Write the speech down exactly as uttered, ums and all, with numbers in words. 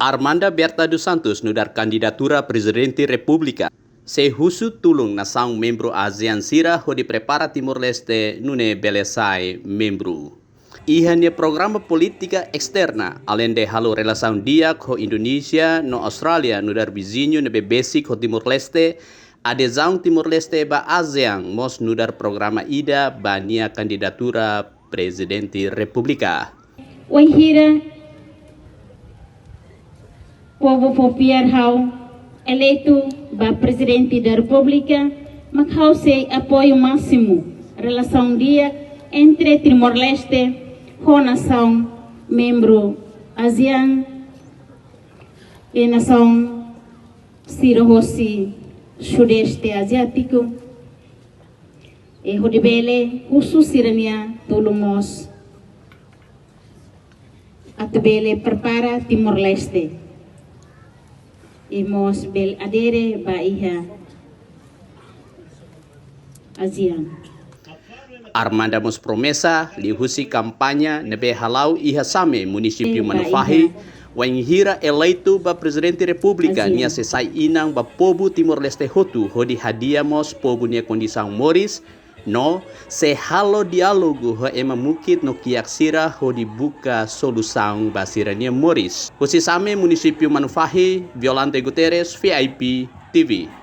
Armanda Berta dos Santos nu'udar kandidatura Prezidente Repúblika sei husu tulun nasaun membru ASEAN sira hodi prepara Timor-Leste nune'e bele sai membru. Iha nia programa polítika esterna, aleinde halo relasaun di'ak ho Indonézia no Austrália nu'udar viziñu ne'ebé besik ho Timor-Leste, adezaun Timor-Leste ba ASEAN mós nu'udar programa ida ba nia kandidatura Prezidente Repúblika. Wainhira povu fó fiar ha'u eleitu ba Prezidente da Repúblika, mak ha'u sei apoiu másimu relasaun di'ak entre Timor-Leste ho nasaun membru ASEAN, e nasaun sira hosi Sudeste Aziátiku, e hodi bele husu sira-nia tulun mós atu bele prepara Timor-Leste, e mós bele adere ba iha ASEAN. Armanda mós promesa liuhusi kampaña ne'ebé hala'o iha Same, munisípiu Manufahi, wainhira eleitu ba Prezidente Repúblika, nia sei sai inan ba povu Timor-Leste hotu hodi hadi'a mós povu nia kondisaun moris, no sei halo diálogu ho ema mukit no kiak sira hodi buka solusaun ba sira-nia moris. Husi Same, munisípiu Manufahi, Violante Guterres, V I P T V.